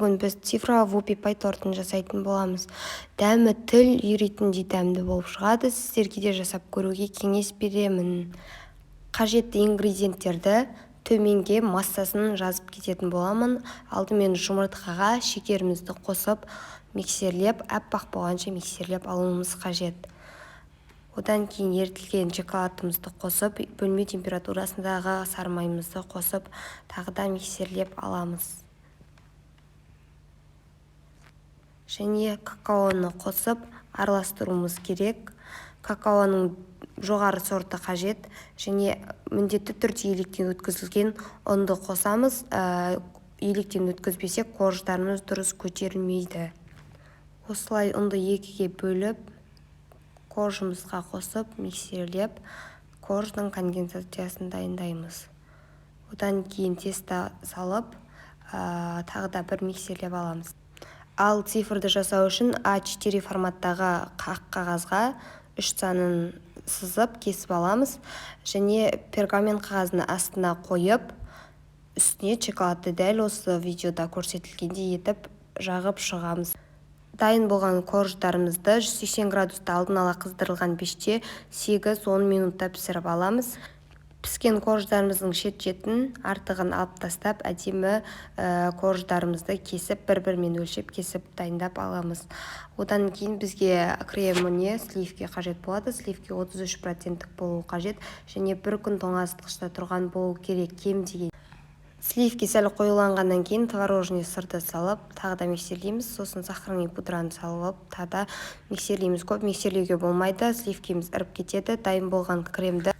Бүгін біз цифра вупи пай тортын жасайтын боламыз. Дәмі тіл үйіретіндей дәмді болып шығады. Сіздерге де жасап көруге кеңес беремін. Қажетті ингредиенттерді төменге массасын жазып кететін боламын. Алдымен жұмыртқаға шекерімізді қосып, миксерлеп, аппақ болғанша миксерлеп алуымыз қажет. Одан кейін ерітілген шоколадымызды қосып, бөлме температурасындағы сары майымызды қосып, тағы да миксерлеп аламыз. Және какаоны қосып араластыруымыз керек. Какаоның жоғары сорты қажет және міндетті түрде електен өткізілген ұнды қосамыз. Електен өткізбесек, корждарымыз дұрыс көтерілмейді. Осылай ұнды екіге бөліп, коржымызға қосып, миксерлеп, корждың конденсациясын дайындаймыз. Одан кейін тесто салып, тағы да бір миксерлеп аламыз. Ал цифрды жасау үшін А4 форматтағы ақ қағазға үш санын сызып, кесіп аламыз және пергамент қағазын астына қойып, үстіне шоколадты дәл осы видеода көрсетілгендей етіп жағып шығамыз. Дайын болған корждарымызды 180 градуста алдын ала қыздырылған пеште 8-10 минутта пісіріп аламыз. Піскен корждарымыздың шет-шетін артығын алып тастап, әдемі корждарымызды кесіп, бір-бірімен өлшеп кесіп дайындап аламыз. Одан кейін бізге креміне сливки қажет болады. Сливки 33 проценттік болуы қажет және бір күн тоңазытқышта тұрған болу керек кем деген. Сливки сәл қоюланғаннан кейін творожный сырды салып, тағы да миксерлейміз. Сосын сахарный пудраны салып, тағы да миксерлейміз. Көп миксерлеуге болмайды, сливкеміз іріп кетеді. Дайын болған кремді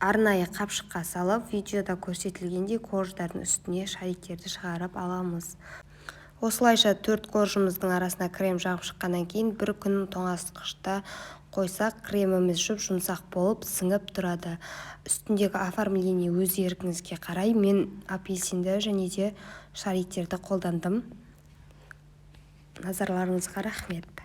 арнайы қапшыққа салып, видеода көрсетілгендей корждардың үстіне шариктерді шығарып аламыз. Осылайша төрт коржымыздың арасына крем жағып шыққаннан кейін, бір күн тоңазытқышта қойсақ, креміміз жұп-жұмсақ болып сіңіп тұрады. Үстіндегі оформление өз еркіңізге қарай. Мен апельсинді және де шариктерді қолдандым. Назарларыңызға рахмет.